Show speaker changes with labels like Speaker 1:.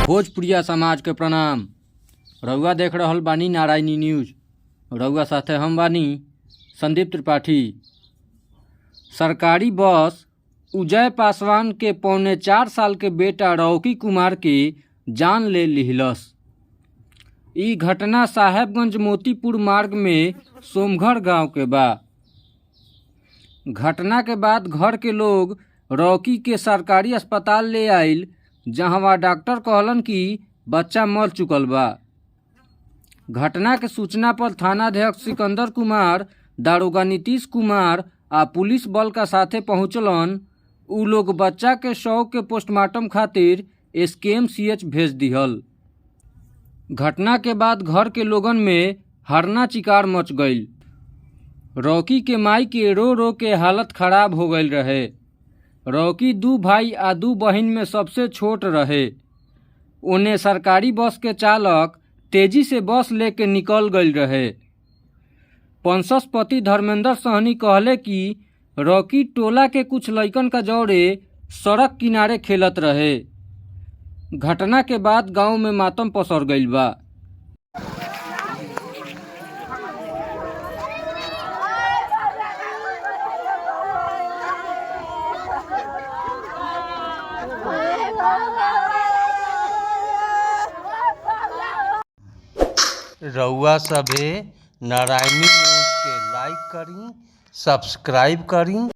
Speaker 1: भोजपुरिया समाज के प्रणाम। रउआ देख रहल बानी नारायणी न्यूज। रउआ साथे हम बानी संदीप त्रिपाठी। सरकारी बस उजय पासवान के 3.75 साल के बेटा रॉकी कुमार के जान ले लिहलस। इ घटना साहेबगंज मोतीपुर मार्ग में सोमघर गांव के बा। घटना के बाद घर के लोग रॉकी के सरकारी अस्पताल ले आइल, जहवा डॉक्टर कहलन कि बच्चा मर चुकल बा। घटना के सूचना पर थानाध्यक्ष सिकंदर कुमार, दारोगा नीतीश कुमार आ पुलिस बल का साथे पहुंचलन। उ लोग बच्चा के शव के पोस्टमार्टम खातिर एसकेएमसीएच भेज दिहल। घटना के बाद घर के लोगन में हरना चिकार मच गईल। रॉकी के माई के रो रो के हालत खराब हो गईल रहे। रॉकी 2 भाई आ 2 बहिन में सबसे छोट रहे। ओने सरकारी बस के चालक तेजी से बस लेके निकल गईल रहे। पंसस पति धर्मेंद्र सहनी कहले कि रॉकी टोला के कुछ लइकन का जौरे सड़क किनारे खेलत रहे। घटना के बाद गांव में मातम पसर गईल बा।
Speaker 2: रउआ सभे नारायणी न्यूज़ के लाइक करी, सब्सक्राइब करी।